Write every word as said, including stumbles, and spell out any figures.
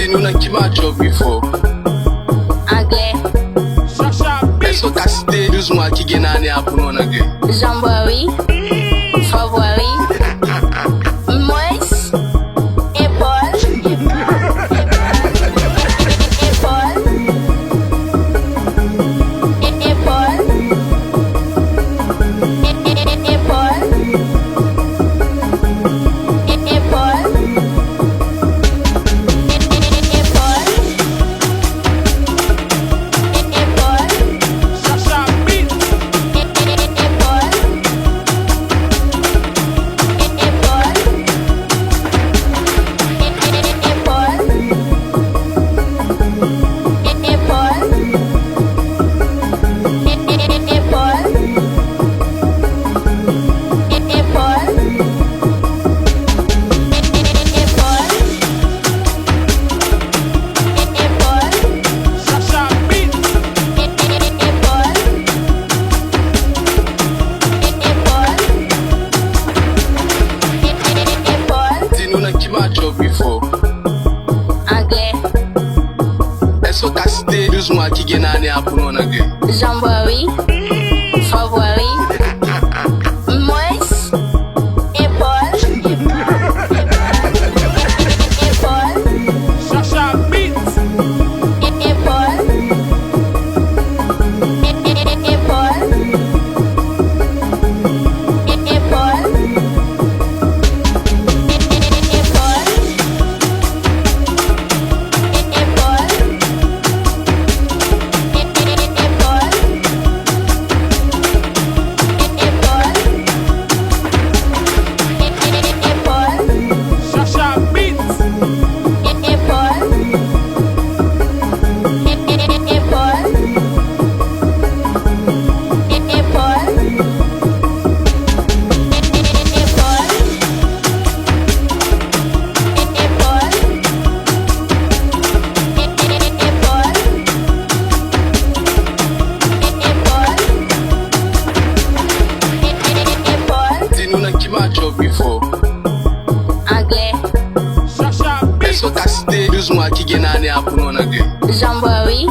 Di nou nan ki match ou pi fò? Anglè. Èske w ka site douz mwa ki gen nan ane a pou nou an anglè? Janbwari, fèvwari, mas, epòl, epòl, epòl, epòl, epòl, epòl. Epòl. Chacha Beat. Epòl. Epòl. Epòl. Epòl. Epòl. Epòl. Epòl. Epòl. Chacha Beat. Epòl. Epòl. Epòl. Di nou nan ki match ou pi fò? Anglè. Èske w ka site douz mwa ki gen nan ane a pou nou an anglè? Janbwari, fèvwari, mas, epòl, epòl, Chacha Beat. Epòl, epòl, epòl, epòl. Epòl. Epòl. Epòl. Chacha Beats. Epòl. Epòl. Epòl. Epòl. Epòl. Epòl. Epòl. Epòl. Di nou nan ki match ou pi fò? Anglè. Chacha Beat. Èske w ka site douz mwa ki gen nan ane a pou nou an anglè? Janbwari,